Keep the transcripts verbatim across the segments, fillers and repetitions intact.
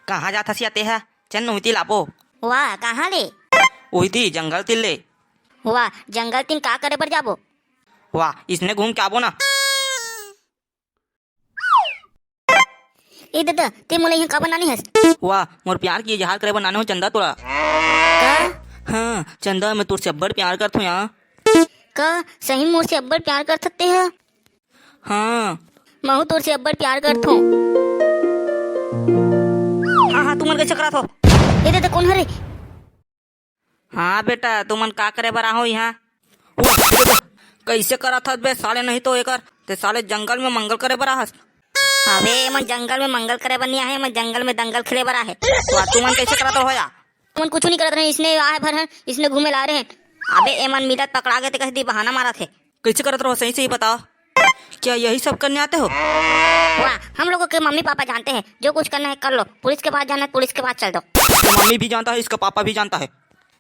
कहाँ जात हस या तेहा? चल न उहिती लाबो। वाह, कहाँ ले? उहिती जंगल तिर ले। वाह, जंगल तिर का करे बर जाबो? वाह, इसने घूम के आबो ना। ए ददा, ते मोला इहाँ काबर लाने हस? वाह, मोर प्यार के इजहार करे बर लाने हों चंदा तोला। का? हाँ, चंदा, मैं तोर से अब्बड़ प्यार करथों यार। का सही मोर से अब्बड़ प्यार करथस तेहा? हाँ। महूँ तोर से अब्बड़ प्यार करथों। हाँ, हाँ, तुमन कइसे करत हो? ए ददा, कोन हरे? हाँ बेटा, तुमन का करे बर आहो इहाँ? कइसे करत हस बे साले, नहीं तो एकर, ते साले जंगल में मंगल करे बर आहस। अबे, एमन जंगल में मंगल करे बर नहीं आहे, एमन जंगल में दंगल खेले बर आहे। वाह, तुमन कइसे करत हो या? तुमन कुछ नहीं करत रहे, इसने आए भर हन, इसने घूमे ला रहे हैं। अबे, एमन मिलत पकड़ा गे ते कइसे दी बहाना मारत हे। कइसे करत रहो, सही सही बताओ, क्या यही सब करने आते हो? वाह, हम लोगों के मम्मी पापा जानते हैं, जो कुछ करना है कर लो, पुलिस के पास जाना है पुलिस के पास चल दो। तो मम्मी भी जानता है, इसका पापा भी जानता है।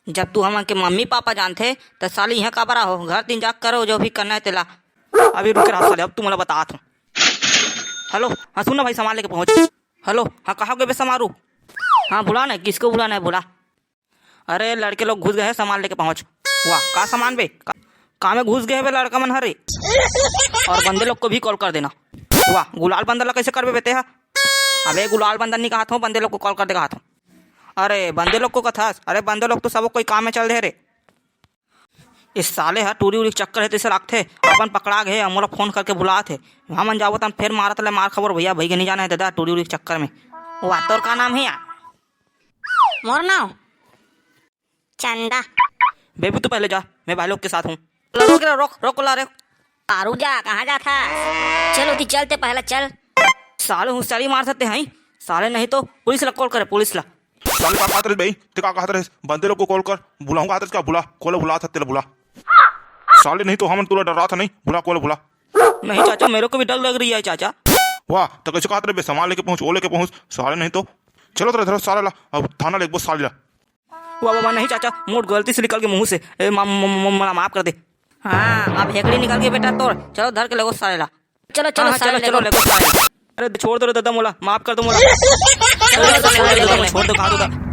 जब तू हमन के मम्मी पापा जानथे, त साले इहाँ काबर आहो? घर तिर जाके करो जो भी करना है तेला। अभी रुक रहा साले, अब तू मोला बतात हूँ। हेलो, हाँ सुन ना भाई, सामान लेके पहुँच। हेलो, हाँ कहाँ गए बे समारू? हाँ बुला ना, किसको बुलाना है बुला। अरे लड़के लोग घुस गए हैं, सामान लेके पहुँच। वाह, का सामान बे? का, का में घुस गए बे लड़का मन हरे? और बंदे लोग को भी कॉल कर देना। वाह, गुलाल बंदर ला कइसे करबे बे तेहा? अबे गुलाल बंदर नहीं कहत हों, बंदे लोग को कॉल कर दे कहत हों। अरे बंदे लोग को कथस, अरे बंदे लोग तो सब कोई काम में चल दे रे। इस साले हा टूरी उरी के चक्कर हे तइसे लागथे, अपन पकड़ा गे हे, मोला फोन करके बुलात हे। वहाँ मन जाबो तन फेर मारत ले मार खबर भैया, भई के नहीं जाना है दादा टूरी उरी के चक्कर में। वाह, तोर का नाम है यार? मोर नाम चंदा। बेबी तू पहले जा, मैं भाई लोग के साथ हूँ। रोक रे, रोक, रोक ला रे। आ, रुक जा, कहाँ जात हस? चल उती चल ते पहले चल। साले होशियारी मार सकते हैं, साले नहीं तो पुलिस ला कॉल करे, पुलिस ला। साले का कहत रहे बे? ते का कहत रहे? बंदे लोग को कॉल कर, बुलाऊंगा कहत रहे क्या? बुला, कोला बुला सकते ला बुला। साले नहीं तो हमन तुला डरात नहीं, बुला कोला बुला। नहीं चाचा, मेरे को भी डर लग रही है चाचा। वाह, तो कइसे कहत रहे बे? सामान लेके पहुँच, वो लेके पहुँच, साले नहीं तो। चलो तो इधर साले ला, अब थाना लेके साले ला। वाह, वाह, वाह, नहीं चाचा, मोर गलती से निकल गे मुंह से। ए, मा-, मा-, मा-, मा-, माफ कर दे। हाँ, अब हेकड़ी निकल गे बेटा तोर। चलो, धर के लेगो साले ला। चलो, चलो, हाँ, हाँ, साले चलो, चलो, लेगो। लेगो साले। अरे, छोड़ दो रे दादा मोला, माफ कर दो मोला। चलो, चलो, साले, साले, लेगो, साले। छोड़ दो, कहा दो।